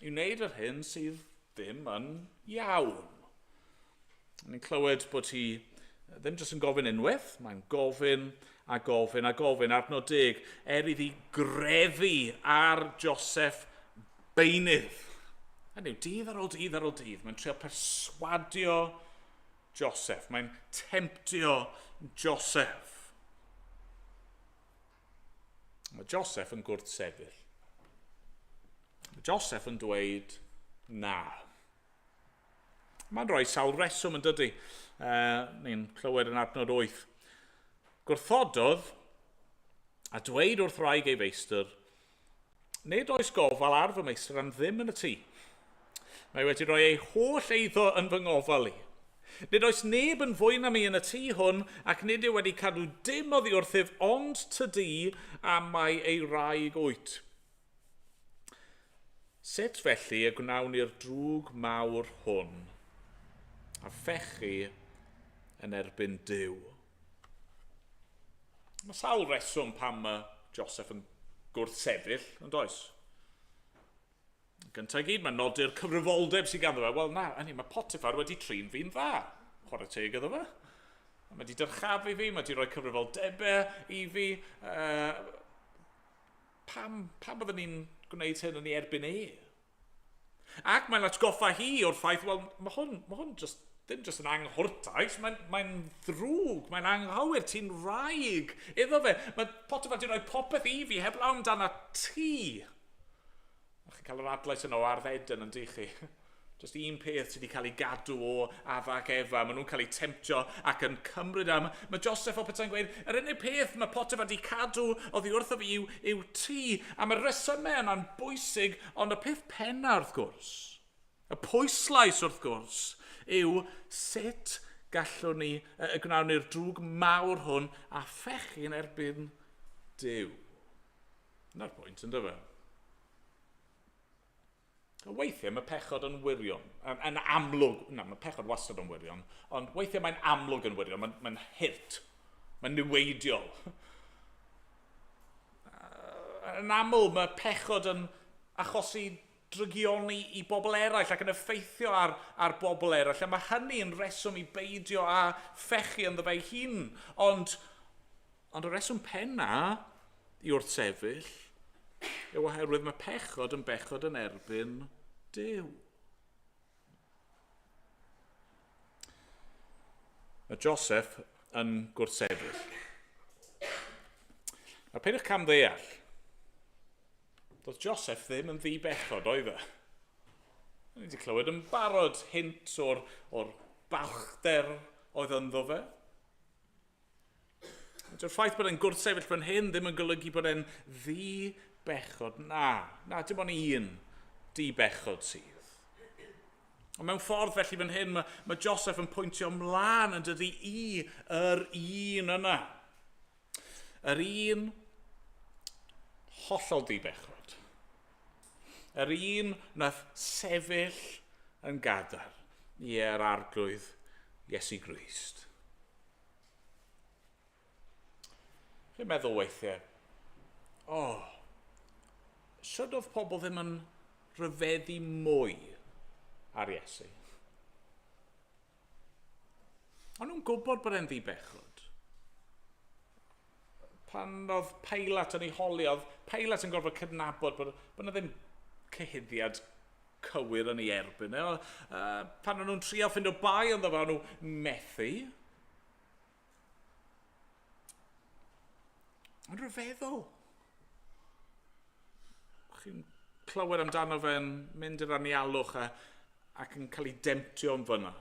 I wneud yr hyn sydd ddim yn iawn. Ni'n clywed bod hi ddim jyst yn gofyn unwaith, mae'n gofyn a gofyn a gofyn. Adnod 10, er iddi grefu ar Joseph beunydd. Hynny yw, dydd ar ôl dydd ar ôl dydd, mae'n trio perswadio Joseph. Mae'n temtio Joseph. Mae Joseph yn gwrthsefyll. Mae Joseph yn dweud na. Mae'n rhoi sawl reswm yn dydy. Ni'n clywed yn adnod 8. Gwrthododd a dweud wrth wraig ei feistr, "Nid oes gofal ar fy meistr am ddim yn y tŷ. Mae wedi rhoi ei holl eiddo yn fy ngofal i. Nid oes neb yn fwy na mi yn y tŷ hwn, ac nid yw wedi cadw dim oddi wrthyf ond tydi am mai ei wraig wyt. Sut felly y gwnawn ni'r drwg mawr hwn a phechu yn erbyn Duw? Mae sawl reswm pam mae Joseph yn gwrthsefyll, yn does? Gyntaf i gyd, mae'n nodi'r cyfrifoldeb sydd ganddo fe. Wel, na, hynny, mae Potiphar wedi trin fi'n dda. Chwarae teg iddo fe. Mae wedi dyrchafu fi, mae wedi rhoi cyfrifoldebau i fi. Pam, pam byddwn ni'n gwneud hyn yn ei erbyn e? Ac mae'n atgoffa hi o'r ffaith, wel, mae hwn, mae hwn just, ddim just yn anghwrtais, mae'n mae ddrwg, mae'n anghywir, ti'n wraig iddo fe. Mae Potiphar wedi rhoi popeth i fi heblaw amdana ti. A chi'n cael yr adlais yno o Ardd Eden yn dych chi. Just un peth sydd wedi cael ei gadw o Adda ac Efa. Maen nhw'n cael eu temtio ac yn cymryd am. Mae Joseph o petai'n gweud, yr unig peth mae Potiphar wedi cadw oddi wrtho fi yw, yw ti. A mae'r resymau yna'n bwysig, ond y peth penna wrth gwrs, y pwyslais wrth gwrs, yw sut gallwn ni, y gwnawn ni'r drwg mawr hwn a phechu yn erbyn Duw. Dyna'r pwynt, ynddo fe? A weithiau mae pechod yn wirion, yn amlwg, na, mae pechod wastad yn wirion, ond weithiau mae'n amlwg yn wirion, mae'n mae hurt, mae'n niweidiol. Yn aml mae pechod yn achosi drygioni i bobl eraill ac yn effeithio ar, ar bobl eraill, a mae hynny yn reswm i beidio â phechu ynddo fe ei hun. Ond, ond y reswm penna i wrthsefyll yw oherwydd mae pechod yn bechod yn erbyn Duw. Mae Joseph yn gwrthsefyll. A peidiwch cam ddeall, doedd Joseph ddim yn ddi-bechod, oedd e? Ni wedi clywed yn barod hint o'r, or balchder oedd ynddo fe. Dyw'r ffaith bod e'n gwrthsefyll fan hyn ddim yn golygu bod e'n ddi-bechod. Na, na, dim ond un di-bechod sydd. Ond mewn ffordd felly fan hyn, mae, mae Joseph yn pwyntio ymlaen yn dydy i yr un yna. Yr un hollol di-bechod. Yr un nath sefyll yn gadar i'r arglwydd Iesu Grist. Chi'n meddwl weithiau, o, oh, sut oedd pobl ddim yn rhyfeddu mwy ar Iesu? O'n nhw'n gwybod bod e'n ddibechod. Pan oedd Pilate yn ei holi, oedd Pilate yn gorfod cydnabod bod, bod yna ddim cyhuddiad cywir yn ei erbyn. E. Pan o'n nhw'n trio ffindo bai ynddo fe, o'n nhw methu. Yn rhyfeddol. Chi'n clywed amdano fe'n mynd i'r anialwch a, ac yn cael ei demtio yn fyna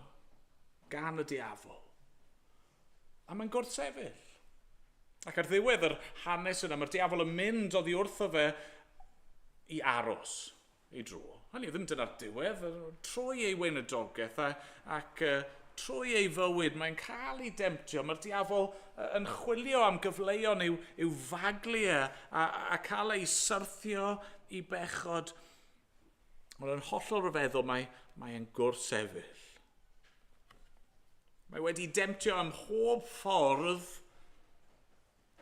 gan y diafol. A mae'n gwrthsefyll. Ac ar ddiwedd yr hanes yna, mae'r diafol yn mynd oddi wrtho fe i aros ei dro. Hynny ddim dyna'r diwedd, trwy ei weinidogaeth a, ac trwy ei fywyd mae'n cael ei demtio. Mae'r diafol yn chwilio am gyfleon i'w, i'w faglu e a, a cael ei syrthio i bechod. Mae'n hollol ryfeddol, mae, mae'n gwrthsefyll. Mae wedi demtio am mhob ffordd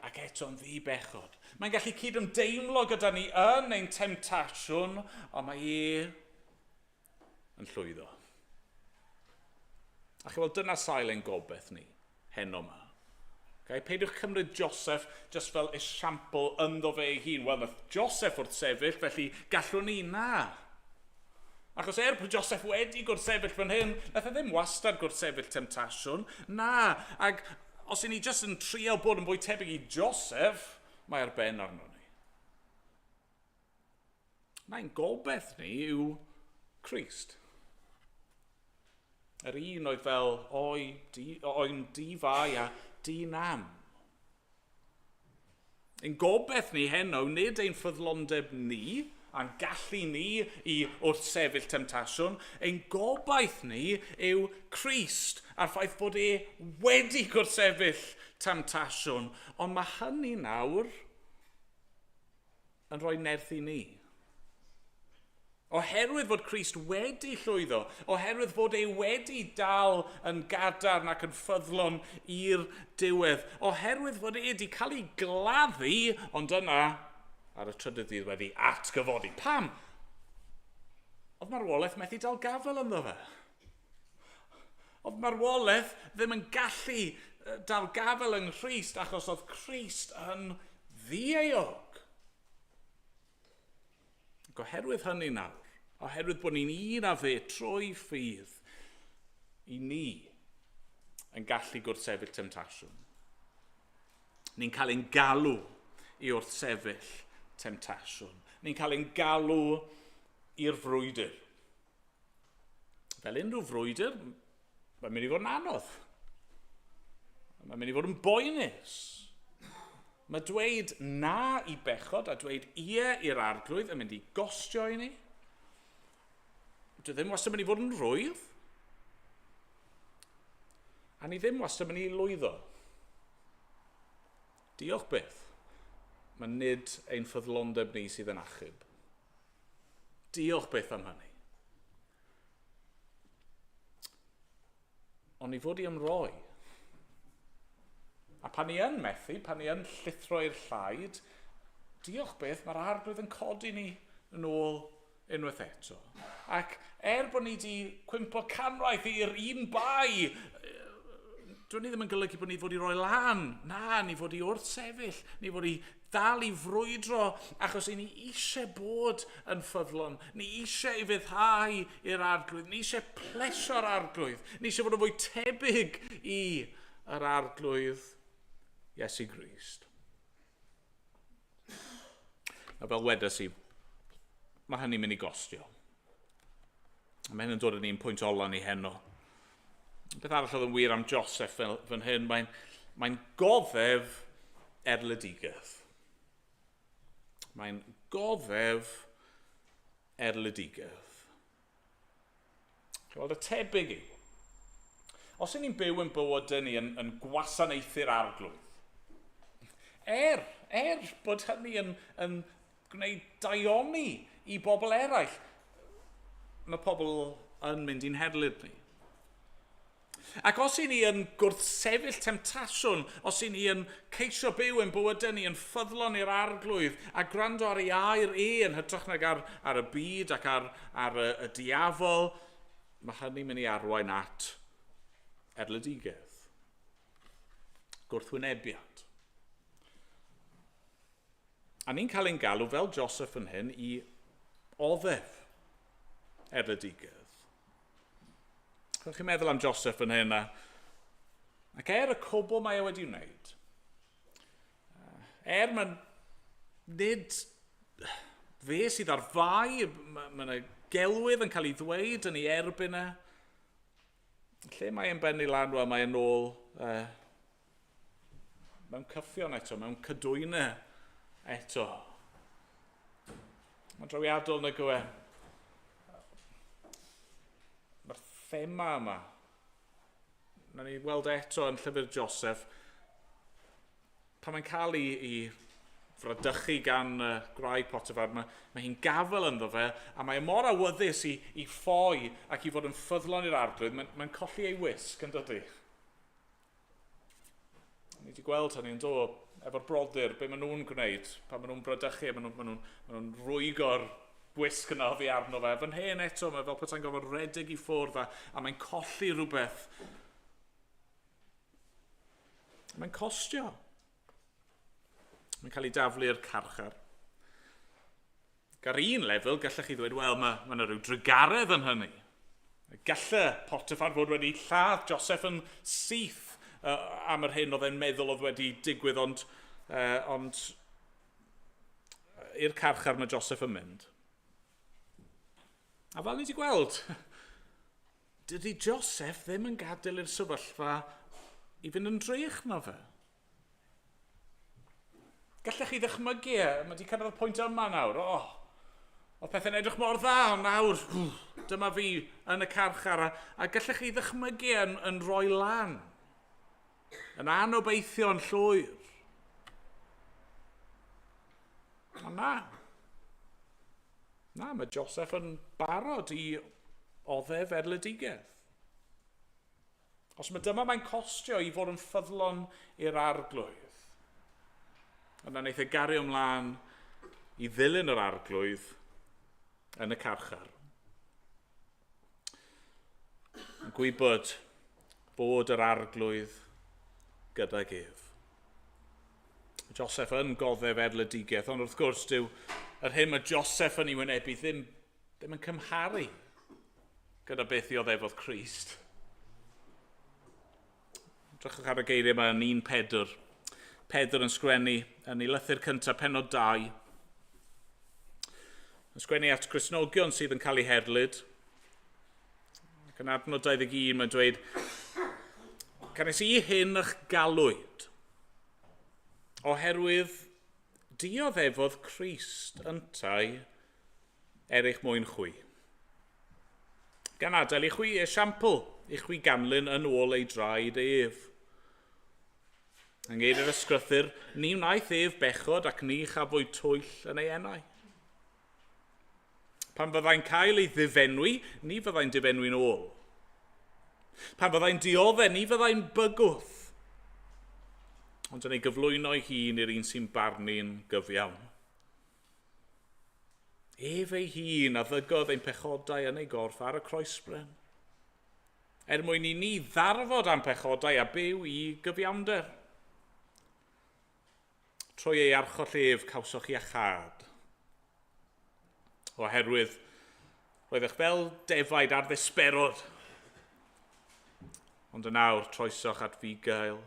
ac eto'n ddi-bechod. Mae'n gallu cydymdeimlo gyda ni yn ein temtasiwn, ond mae e yn llwyddo. A chi weld, dyna sail ein gobeith ni, heno yma. Okay? Peidiwch cymryd Joseph just fel esiampl ynddo fe ei hun. Wel, nath Joseph wrth sefyll, felly gallwn ni na. Achos er bod Joseph wedi gwrthsefyll fan hyn, nath e ddim wastad gwrthsefyll temtasiwn. Na, ac os y'n ni jyst yn trio bod yn fwy tebyg i Joseph, mae ar ben arno ni. Mae'n gobeith ni yw Crist. Yr un oedd fel oi, di, oen difai a dinam. Ein gobeith ni heno, nid ein ffyddlondeb ni, a'n gallu ni i wrthsefyll temtasiwn. Ein gobaith ni yw Crist a'r ffaith bod e wedi gwrthsefyll temtasiwn. Ond mae hynny nawr yn rhoi nerth i ni. Oherwydd fod Crist wedi llwyddo, oherwydd fod e wedi dal yn gadarn ac yn ffyddlon i'r diwedd, oherwydd fod e wedi cael ei gladdu, ond yna, ar y trydydd dydd wedi atgyfodi. Pam? Oedd marwolaeth methu dal gafael ynddo fe. Oedd marwolaeth ddim yn gallu dal gafael yng Nghrist achos oedd Crist yn ddieuog. Ac oherwydd hynny nawr, oherwydd bod ni'n un â fe trwy ffydd, i ni yn gallu gwrthsefyll temtasiwn. Ni'n cael ein galw i wrthsefyll temtasiwn. Ni'n cael ein galw i'r frwydr. Fel unrhyw frwydr, mae'n mynd i fod yn anodd. Mae'n mynd i fod yn boenus. Mae dweud na i bechod a dweud ie i'r arglwydd yn mynd i gostio i ni. Dwi ddim wastad yn mynd i fod yn rhwydd. A ni ddim wastad yn mynd i lwyddo. Diolch byth. Mae nid ein ffyddlondeb ni sydd yn achub. Diolch byth am hynny. Ond ni fod i ymroi. A pan ni yn methu, pan ni yn llithro i'r llaid, diolch byth, mae'r arglwydd yn codi ni yn ôl unwaith eto. Ac er bod ni wedi cwympo canwaith i'r un bai, dwi ni ddim yn golygu bod ni fod i roi lan. Na, ni fod i wrthsefyll, ni fod i ddal i frwydro, achos i ni eisiau bod yn ffyddlon. Ni eisiau i fyddhau i'r arglwydd, ni eisiau plesio'r arglwydd, ni eisiau fod yn fwy tebyg i yr arglwydd Iesu Grist. A fel wedes i, mae hynny'n mynd i gostio. A mae hyn yn dod yn un pwynt ola ni heno. Beth arall oedd yn wir am Joseph fel fan hyn, mae'n mae goddef erledigaeth. Mae'n goddef erledigaeth. Wel, y tebyg yw, os y'n ni'n byw yn bywydau ni yn, yn gwasanaethu'r arglwydd, er, er bod hynny yn, yn gwneud daioni i bobl eraill, mae pobl yn mynd i'n herlid ni. Ac os i ni yn gwrthsefyll temtasiwn, os i ni yn ceisio byw ein bywydau ni yn ffyddlon i'r arglwydd a gwrando ar ei air e yn hytrach nag ar, ar y byd ac ar, ar y, y diafol, mae hynny'n mynd i arwain at erledigaeth, gwrthwynebiad. A ni'n cael ein galw fel Joseph yn hyn i oddef erledigaeth. Chwch chi'n meddwl am Joseph yn hyn a, ac er y cwbl mae e wedi wneud, er mae'n nid fe sydd ar fai, mae yna gelwydd yn cael ei ddweud yn ei erbyn e. Lle mae e'n bennu lan, wel mae e'n ôl uh, mewn cyffion eto, mewn cydwynau eto. Mae'n drawiadol nag yw e? Mae'r thema yma, na ni weld eto yn llyfr Joseph, pan mae'n cael ei, ei fradychu gan uh, gwraig Potiphar, mae, mae hi'n gafel ynddo fe, a mae e mor awyddus i, i ffoi ac i fod yn ffyddlon i'r arglwydd, mae'n mae colli ei wisg yn dydy. Ni wedi gweld hynny yn do, efo'r brodyr, be maen nhw'n gwneud, pan maen nhw'n brydychu, maen nhw'n maen nhw, maen nhw rwygo'r gwisg yna oddi arno fe. Fan hyn eto, mae fel petai'n gorfod redeg i ffwrdd a, a mae'n colli rhywbeth. Mae'n costio. Mae'n cael ei daflu i'r carchar. Ar un lefel, gallech chi ddweud, wel, mae, mae yna rhyw drugaredd yn hynny. Galle Potiphar fod wedi lladd Joseph yn syth uh, am yr hyn oedd e'n meddwl oedd wedi digwydd, ond, uh, ond i'r carchar mae Joseph yn mynd. A fel ni wedi gweld, dydy Joseph ddim yn gadael i'r sefyllfa i fynd yn drech na fe. Gallech chi ddychmygu e, mae wedi cyrraedd y pwynt yma nawr. Oh. Oedd pethau'n edrych mor dda, ond nawr, dyma fi yn y carchar, a gallech chi ddychmygu yn rhoi lan, yn anobeithio'n llwyr. Ond na. Na, mae Joseph yn barod i oddef erledigaeth. Os mae dyma mae'n costio i fod yn ffyddlon i'r Arglwydd, yna wneith e gario ymlaen i ddilyn yr Arglwydd yn y carchar. Yn gwybod bod yr Arglwydd gydag ef. Joseph yn goddef erledigaeth, ond wrth gwrs dyw yr hyn mae Joseph yn ei wynebu ddim yn cymharu gyda beth ddioddefodd Crist. Drychwch ar y geiriau yma yn 1 Pedr. Pedr yn sgwennu yn ei lythyr cyntaf, pennod 2. Yn sgwennu at Gristnogion sydd yn cael eu herlid. Ac yn adnod 21 mae'n dweud, Canys i hyn ych galwyd, oherwydd dioddefodd Crist yntau er eich mwyn chwi. Gan adael i chwi esiampl i chwi ganlyn yn ôl ei draed ef. Yng ngeiriau'r ysgrythur, ni wnaeth ef bechod ac ni chafwyd twyll yn ei enau. Pan fyddai'n cael ei ddifenwi, ni fyddai'n difenwi'n ôl. Pan fyddai'n dioddef, ni fyddai'n bygwth. Ond yn ei gyflwyno ei hun i'r un sy'n barnu'n gyfiawn. Ef ei hun a ddygodd ein pechodau yn ei gorff ar y croesbren, er mwyn i ni ddarfod am pechodau a byw i gyfiawnder. Trwy ei archoll ef cawsoch iachâd. Oherwydd roeddech fel defaid ar ddesperod. Ond yn awr troesoch at fugail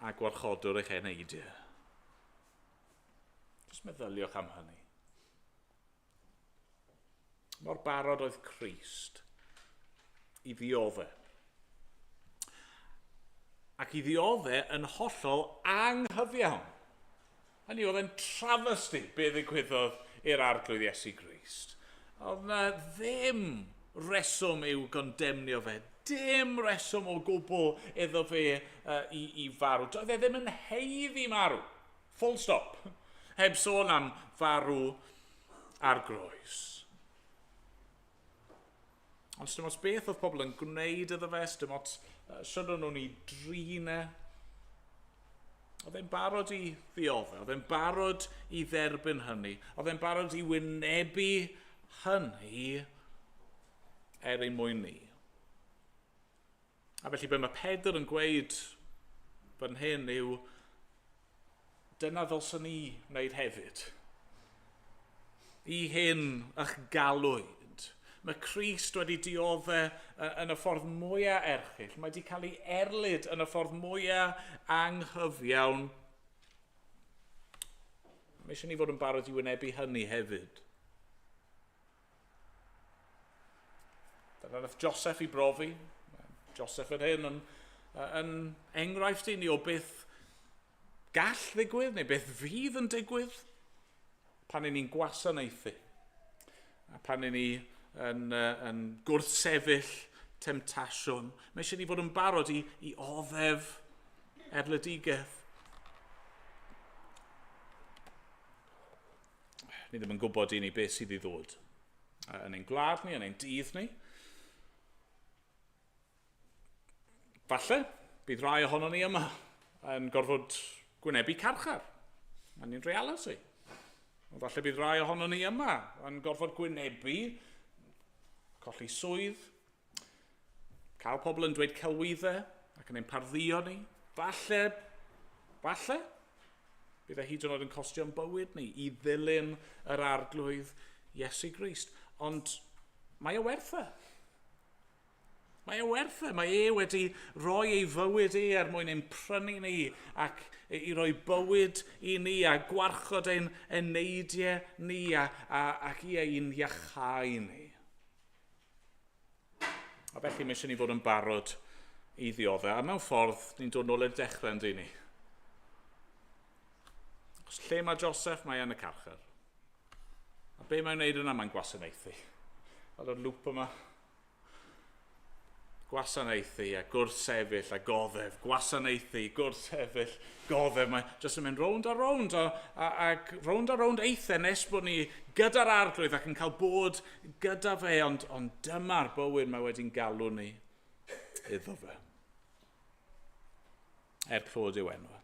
a gwarchodwr eich eneidiau. Jyst meddyliwch am hynny. Mor barod oedd Crist i ddiodde. Ac i ddiodde yn hollol anghyfiawn. Hynny oedd yn travesty be ddigwyddodd i'r Arglwydd Iesu Grist. Oedd na ddim reswm i'w gondemnio fe. Dim reswm o gwbl iddo fe i farw. Doedd e ddim yn haeddu marw. Full stop. Heb sôn am farw ar groes. Ond dim ots beth oedd pobl yn gwneud iddo fe, dim ots sut o'n nhw'n ei drin e. Oedd e'n barod i ddiodde, oedd e'n barod i dderbyn hynny, oedd e'n barod i wynebu hynny er ein mwyn ni. A felly be mae Pedr yn gweud fan hyn yw, dyna ddylswn ni wneud hefyd. I hyn ych galwyd. Mae Crist wedi diodde yn y ffordd mwyaf erchyll. Mae wedi cael ei erlid yn y ffordd mwyaf anghyfiawn. Mae eisiau ni fod yn barod i wynebu hynny hefyd. Dyna nath Joseph i brofi. Joseph yn hyn yn enghraifft i ni o beth gall ddigwydd neu beth fydd yn digwydd pan i ni'n gwasanaethu. A pan i ni yn gwrthsefyll temtasiwn. Mae eisiau ni fod yn barod i oddef erledigaeth. Ni ddim yn gwybod i ni beth sydd i ddod yn ein gwlad ni, yn ein dydd ni. Falle, bydd rai ohono ni yma yn gorfod gwynebu carchar. Mae'n ni'n reality. Ond falle bydd rai ohono ni yma yn gorfod gwynebu colli swydd, cael pobl yn dweud celwyddau ac yn ein pardduo ni. Falle, bydd e hyd yn oed yn costio'n bywyd ni i ddilyn yr Arglwydd Iesu Grist. Ond mae e werth e. Mae e werth e. Mae e wedi rhoi ei fywyd e er mwyn ein prynu ni ac i roi bywyd i ni a gwarchod ein eneidiau ni ac i ein iachau ni. A felly mae eisiau ni fod yn barod i ddioddef. A mewn ffordd, ni'n dod nôl i'r dechrau yn dyn ni. Os lle mae Joseph, mae yn y carchar. A Be mae'n wneud yna? Mae'n gwasanaethu. Fel o'r lŵp yma. Gwasanaethu a gwrthsefyll a goddef. Gwasanaethu, gwrthsefyll, goddef. Mae jyst yn mynd rownd a rownd ac rownd a rownd eithaf nes bod ni gyda'r Arglwydd ac yn cael bod gyda fe, ond dyma'r bywyd mae wedi'n galw ni iddo fe. Er clod i'w enw.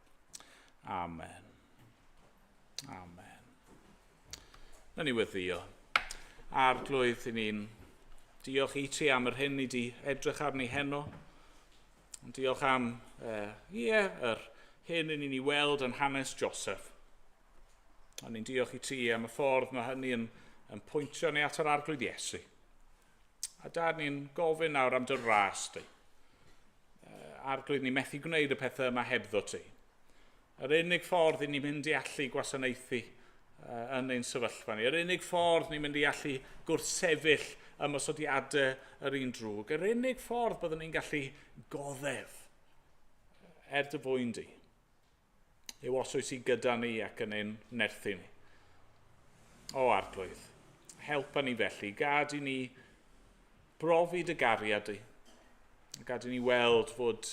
Amen. Amen. Na ni weddio. Arglwydd, i ni'n diolch i ti am yr hyn ni di edrych arni heno. Ond diolch am yr hyn i ni'n ei weld yn hanes Joseph. A ni'n diolch i ti am y ffordd mae hynny yn pwyntio ni at yr Arglwydd Iesu. A Dad, ni'n gofyn nawr am dy ras di. Arglwydd, ni methu gwneud y pethau yma hebddo ti. Yr unig ffordd i ni mynd i allu gwasanaethu yn ein sefyllfa ni. Yr unig ffordd ni'n mynd i allu gwrthsefyll ymosodiadau yr un drwg. Yr unig ffordd byddwn ni'n gallu goddef er dy fwyn di yw os oes i gyda ni ac yn ein nerthu ni. O Arglwydd, helpa ni felly, gad i ni brofi dy gariad di. Gad i ni weld fod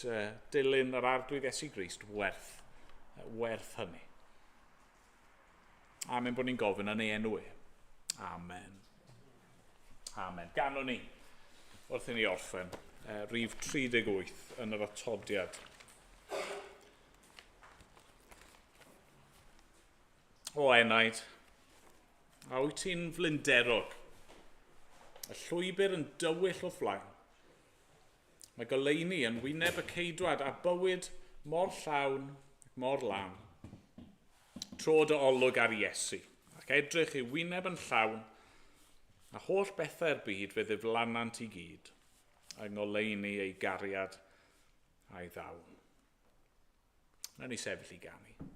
dilyn yr Arglwydd Iesu Grist werth hynny. Amen bod ni'n gofyn yn ei enw e. Amen. Amen. Ganwn ni, wrth i ni orffen, rhif 38 yn yr atodiad. O enaid, a wyt ti'n flinderog? Y llwybr yn dywyll o'th flaen. Mae goleuni yn wyneb y ceidwad a bywyd mor llawn ac mor lan. Tro dy olwg ar Iesu, ac edrych i wyneb yn llawn, a holl bethau'r byd fe ddiflanant i gyd, yng ngoleuni ei gariad a'i ddawn. Nawn ni sefyll i ganu.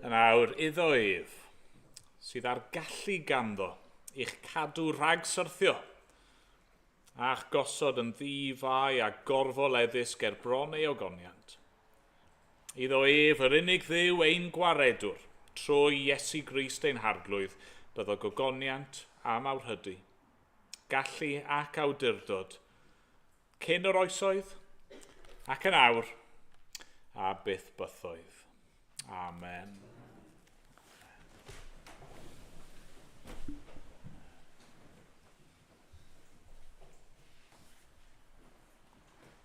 Yn awr iddo ef, sydd ar gallu ganddo i'ch cadw rhag syrthio, a'ch gosod yn ddi-fai a gorfoleddus ger bron ei ogoniant. Iddo ef, yr unig Dduw ein gwaredwr, trwy Iesu Grist ein Harglwydd, byddo gogoniant a mawrhydi, gallu ac awdurdod, cyn yr oesoedd, ac yn awr, a byth bythoedd. Amen.